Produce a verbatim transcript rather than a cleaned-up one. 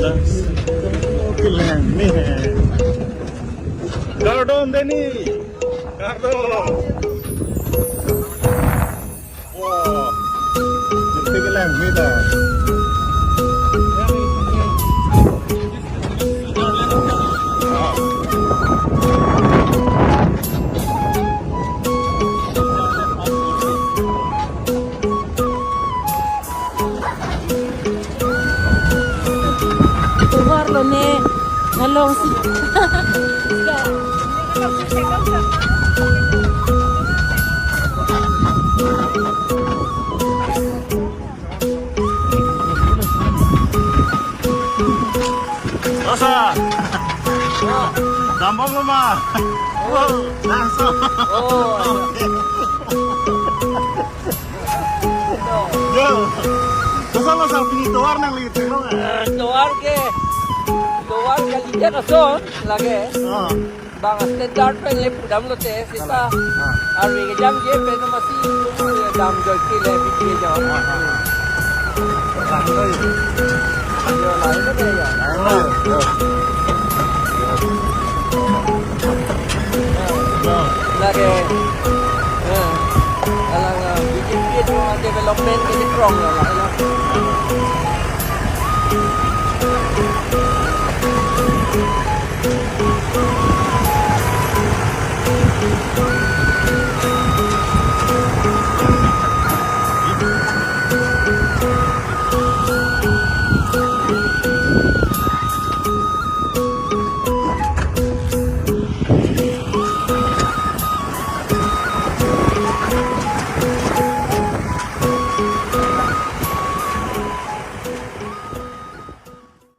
Kelang ni. Kardom Deni. Kardom. Wah. Jinte kelang ni ta. Tovar lo ne, ngalong si. Asa. Dambom lo ma. Wow, langsung. Oh. Yo. Koson lo sar pini tovar nangli theklong, eh? Eh, tovar ke, tovar kalidet ason lage. Ah. Bang standard pen le pudam lote seta. Ah. Arve kejamje pen masi, eh, damjoi ke le piji kejam. Ah, ah. Lang lo yo. Yo, lang lo de ya. Lang lo yo. Yo. Lage. Eh. Alang, eh, B J P itu development ke strong lo, lang lo.